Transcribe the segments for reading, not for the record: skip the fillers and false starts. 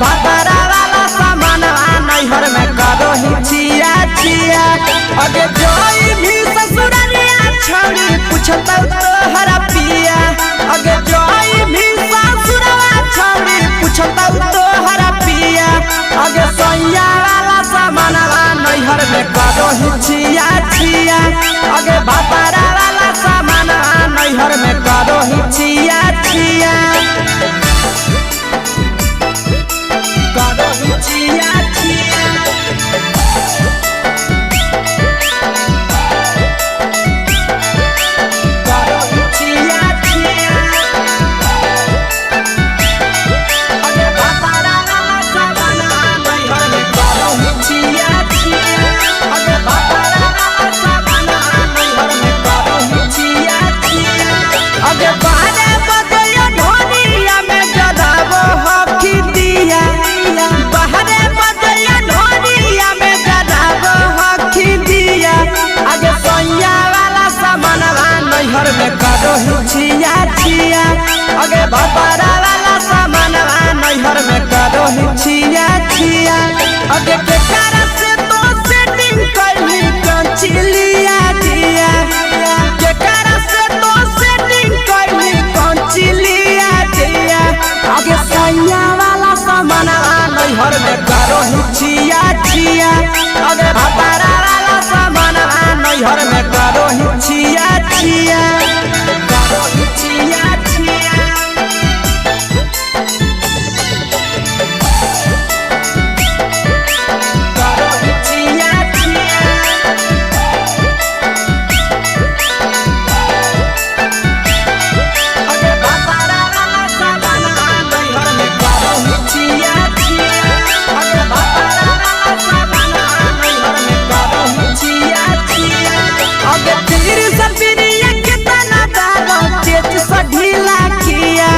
भातारा वाला सामानवा नैहर में करो ही छिया छिया। अगे जोई भी ससुररिया छौड़ी पूछतौ तोहरा पिया। अगे जोई भी ससुरवा छौड़ी पूछतौ तोहरा पिया। अगे सैया वाला सामानवा नैहर में करो ही छिया छिया। अगे भातारा वाला सामानवा नैहर में करो ही छिया छिया। करो ही छिया छिया। करो ही छिया छिया। अगे भातारा वाला सामानवा नैहर में करो ही छिया छिया। अगे भातारा वाला सामानवा नैहर में करो ही छिया छिया। अगे बारे बजयो ढोलिया में जराबो हकी दिया। बाहरे बजयो ढोलिया में जराबो हकी दिया। अगे सैया वाला सामानवा नैहर में करो ही छिया छिया। अगे भातारा वाला सामानवा नैहर में करो ही छिया छिया। अगे केकरा से तो सेटिंग कैली कंचिलिया दिया। केकरा से तो सेटिंग कैली कंचिलिया दिया। अगे सैया वाला सामानवा नैहर में करो ही छिया छिया। अगे भातारा वाला सामानवा नैहर में करो ही छिया छिया। करो ही छिया छिया। करो ही छिया छिया। अगे भातारा वाला सामानवा नैहर में करो ही छिया छिया। अगे भातारा वाला सामानवा नैहर में करो ही छिया छिया। अगे तीर सपिरिया केतना दारो चेच स ढीला किया।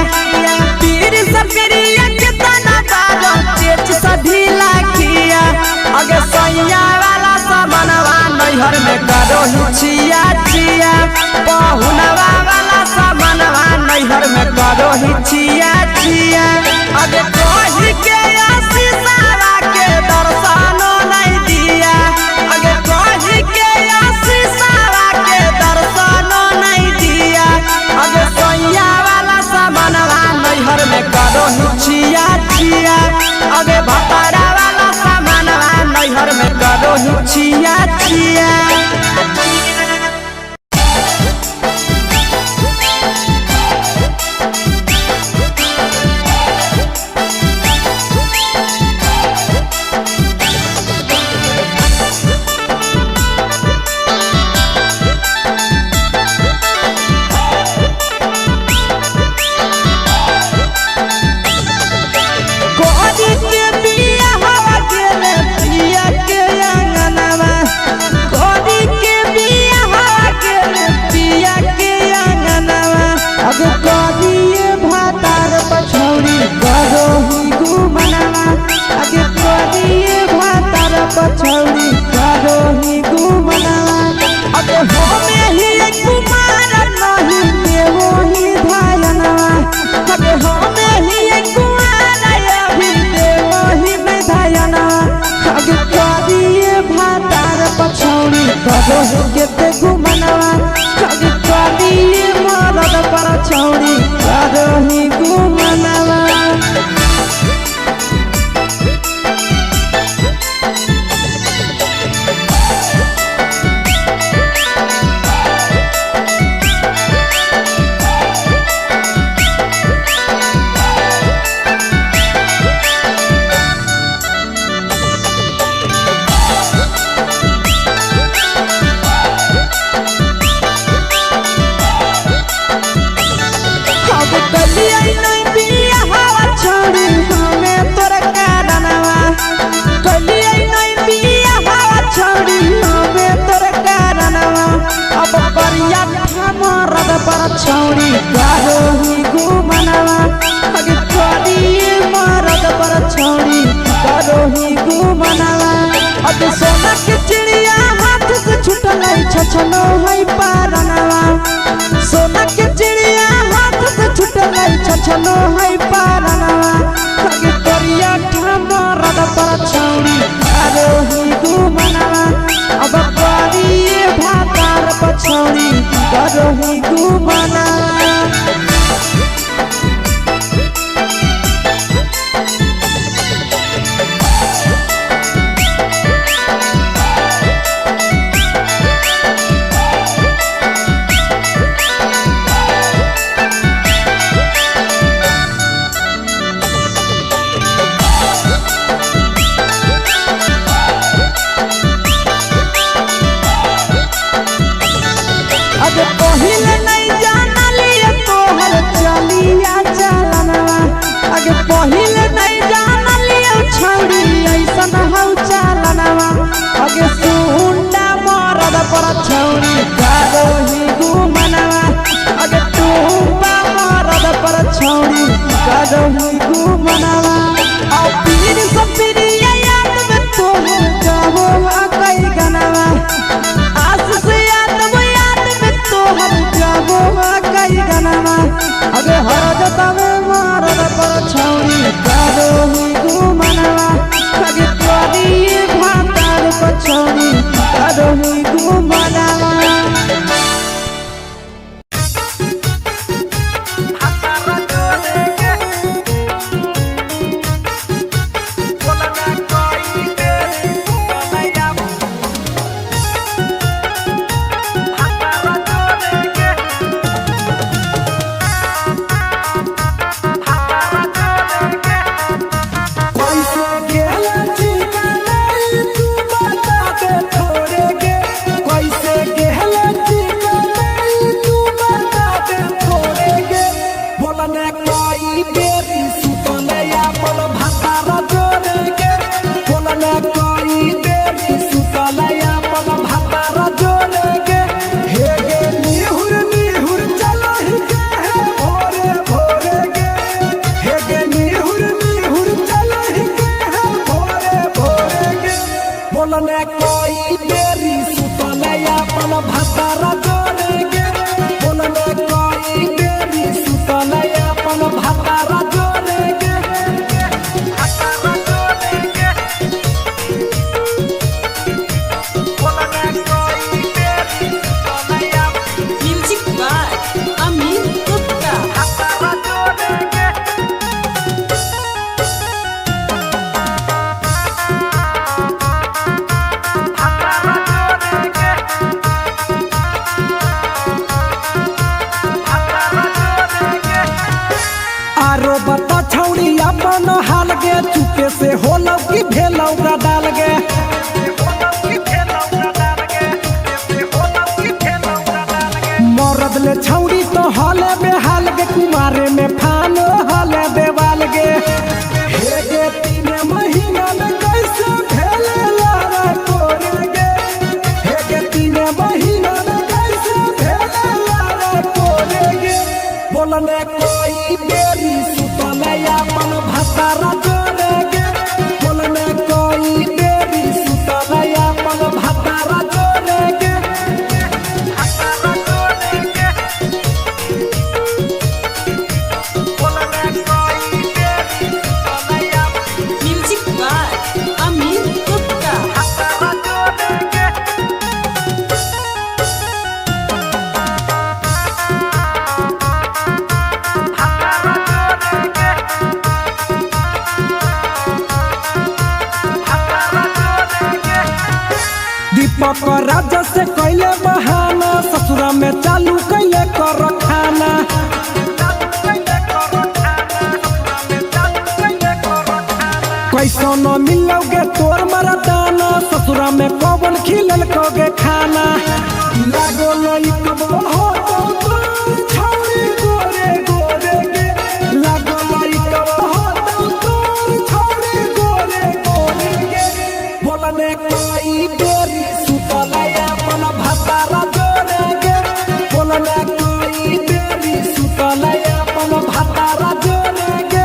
तीर सपिरिया केतना दारो चेच स ढीला किया। अगे सैया वाला सामानवा नैहर में करो ही छिया छिया। पहुनवा वाला सामानवा नैहर में करो ही छिया छिया। अगे कही के आशीषावा के दर्शनो नहीं दिया। अगे कही के आशीषावा के दर्शनो नहीं दिया। अगे सैया वाला सामानवा नैहर में करो ही छिया छिया। अगे भातारा वाला सामानवा नैहर में करो ही छिया छिया। कोरी के बिया हवा गेले पिया के अंगनवा। कोरी के बिया हवा गेले पिया के अंगनवा। अब कोरी भातार पछौरी करो ही गुमनवा। अब कोरी भातार पछौरी करो ही गुमनवा। अब होमे ही कुमार नहीं देवो ही धायनवा। अब होमे ही कुमार अभी देवो ही धायनवा। अब कोरी भातार पछौरी करो ही केते गुमनवा। अब कोरी मरद पर छौरी करो ही गुमनवा। अब कलिया नहीं बिया हवा छोड़ी हमें तोर कारणवा। कलिया नहीं बिया हवा छोड़ी हमें तोर कारणवा। अब परिया मरद पर छौरी करो ही गुमनवा। अब कलिया मरद पर छौरी करो ही गुमनवा। अब सोना के चिड़िया हाथ से छुटल छछनो है पारनवा। सोना के चिड़िया हाथ से छुटल छछनो है पारनवा। अगे करिया मरद पर छौरी करोही गुमनवा। अगे तू बा मरद पर छौरी करोही गुमनवा। आ पीर सपिरिया याद में तोहर गावो कई गनवा। आस से याद वो याद में तोहर गावो कई गनवा। अगे हर जतावे मरद पर छौरी करोही गुमनवा। अगे तोरी भातार पर छौरी करोही गुमनवा। कैसे गेला ठिकाना तू बता दे थोड़े गे। कैसे गेला ठिकाना तू बता दे थोड़े गे। बोलने कोई बेरी सुतले अपन भातार जोड़े गे। बोलने कोई बेरी सुतले अपन भातार जोड़े गे। हे गे निहुर निहुर चलहि गे हे भोरे भोरे गे। हे गे निहुर निहुर चलहि गे हे भोरे भोरे गे। बोलने कोई बेरी सुतले अपन भातार जोड़े गे। बोलने कोई बेरी सुतले अपन भातार जोड़े गे। भातार जोड़े गे। बोलने कोई बेरी सुतले अपन म्यूजिक बाय अमित गुप्ता। भातार जोड़े गे। भातार जोड़े गे। भातार जोड़े गे। आरो बता छौड़ी अपन हाल गे। चुपे से होलौ कि भेलौ डाल गे। मरद ले छौड़ी तो हाले बेहाल गे। कुमारे में फान हाले देवाल गे। हे गे तीन महीना में कैसे भेले लारा तोरे गे। हे गे तीन महीना में कैसे भेले लारा तोरे गे। बोलने कोई बेरी सुतले अपन भातार जोड़े गे। बोलने कोई बेरी सुतले अपन भातार जोड़े गे। भातार जोड़े गे। बोलने कोई बेरी सुतले अपन म्यूजिक बाय अमित गुप्ता। भातार जोड़े गे। भातार जोड़े गे। भातार जोड़े गे। दीपक राजा से कैले बहाना। ससुरा में चालू कैले कर खाना। कैसो न मिलोगे तोर मरदाना। ससुरा में कौन खिलल कोगे खाना। लागो लई कबो हो तो तोर छौरी गोरे गोरे गे। लागो लई कबो हो तो तोर छौरी गोरे गोरे गे। बोलने कोई बेरी सुतले अपन भातार जोड़े गे। बोलने कोई बेरी सुतले अपन भातार जोड़े गे।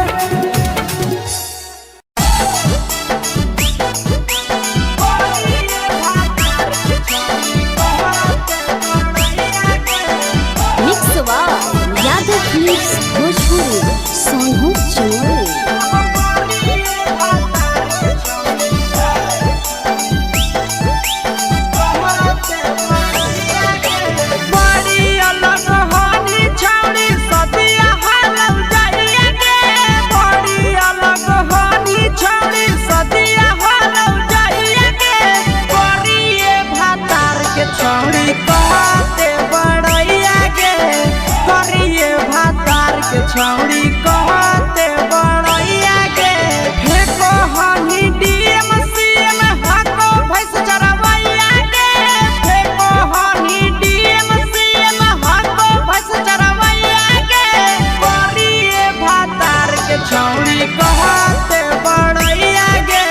Mix by Yadav films Bhojpuri Sonu Chamoli. बड़ी अलग होनी छौरी सदिया हालौ जाइया गे। बड़ी अलग होनी छौरी सदिया हालौ जाइया गे। बड़िए भातार के छौरी कहते बड़ैया गे। करिए भातार के छौरी कहते बड़ैया गे। फेको हनी डीएम सीएम हाको भैंस चरवैया गे। फेको हनी डीएम सीएम हाको भैंस चरवैया गे। करिए भातार के छौरी कहते बड़ैया गे।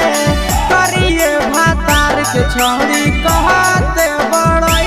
करिए भातार के छौरी कहते बड़ैया।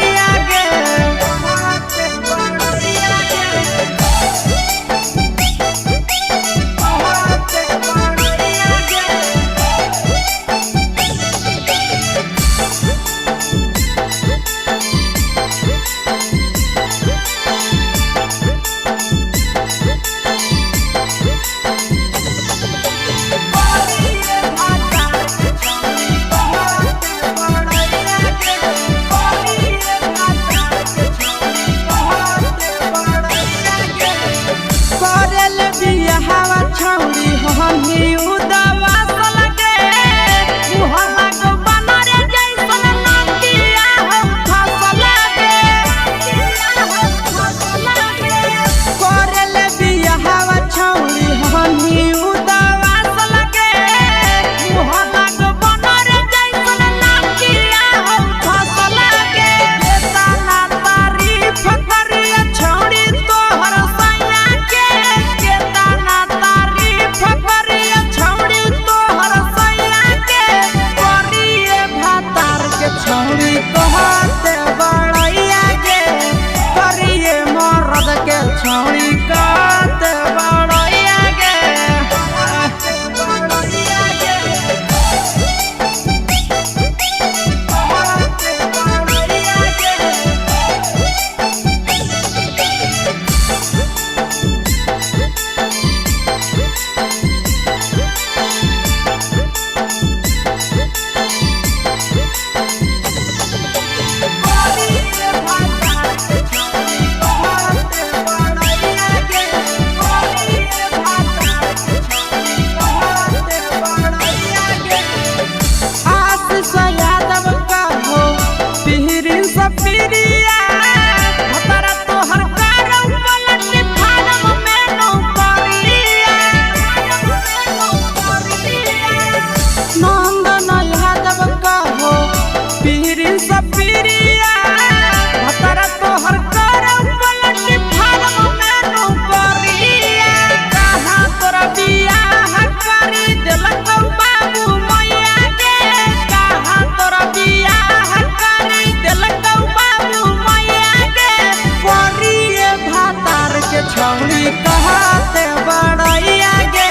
छौड़ी कहते बड़ैया गे,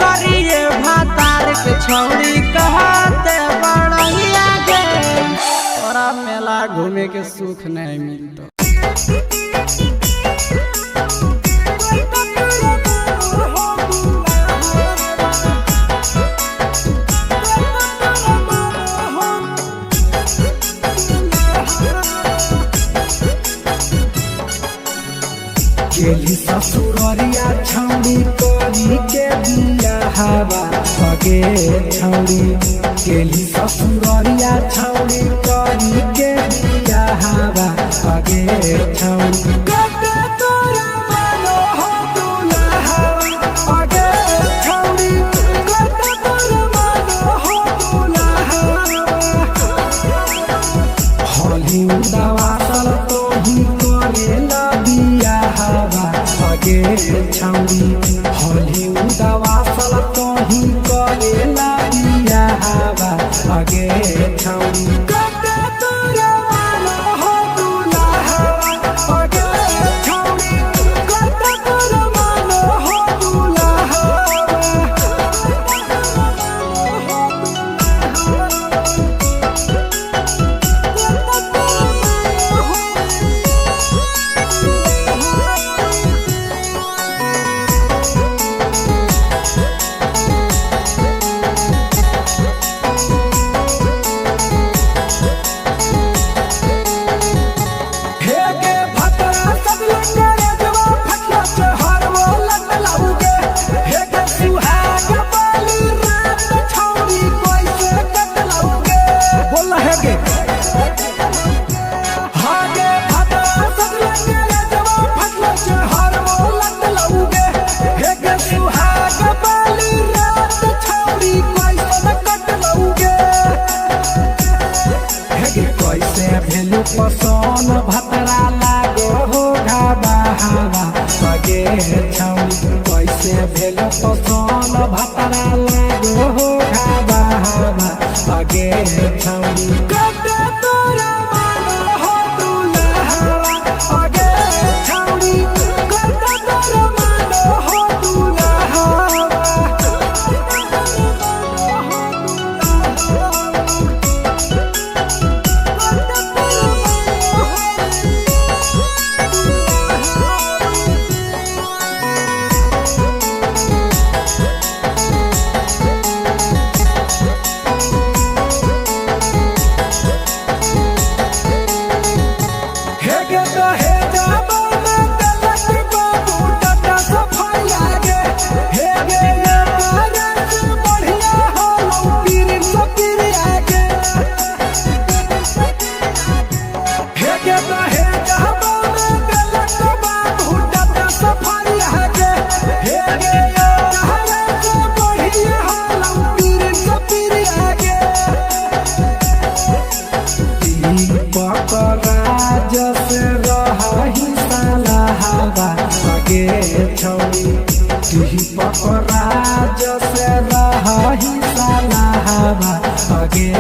करिए भातार के छौड़ी कहते बड़ैया गे। तोरा मेला घूमे के सुख नहीं मिलतो। केली ससुररिया छौड़ी करी के बिया हवा अगे छौड़ी। केली ससुररिया छौड़ी करी के बिया हवा अगे छौड़ी। कते तोरा मानो हो दुल्हा अगे छौड़ी, कते तोरा मानो हो दुल्हा। होली उदावासल तोही करेला बिया हवा अगे छौड़ी। होली उदावासल तोही करेला बिया हवा अगे छौड़ी। कते तोरा मानो हो दुल्हा अगे छौड़ी, कते तोरा मानो हो दुल्हा। हे गे भतरा सब लंगरे जवा फटला चहर वो लग लाऊगे। हे गे सुहाग वाली रात छौरी कैसे कटलाऊगे। बोल हे गे हागे भतरा सब लंगरे जवा फटला चहर वो लग लाऊगे। हे गे सुहाग वाली रात छौरी कैसे कटलाऊगे। हेगे कैसे भेलु पसंद भतरा लागो हो घाबा हवा अगे छौड़ी। कैसे भेलु पसंद भतरा लागो हो घाबा हवा अगे छौड़ी। कते तोरा मानो हो दुल्हा अगे छौड़ी, कते तोरा मानो हो दुल्हा। हे गे हे जाबो में दलत बाबू टाटा सफाई आगे। हे गे ये कारज बढ़िया हो पीर सपीर आगे। हे गे हे जाबो में दलत बाबू टाटा सफाई आगे। हे गे ये कारज बढ़िया हो पीर सपीर आगे। दीपक राज से रही साला हवा अगे छौड़ी। दीपक राज से रही साला हवा अगे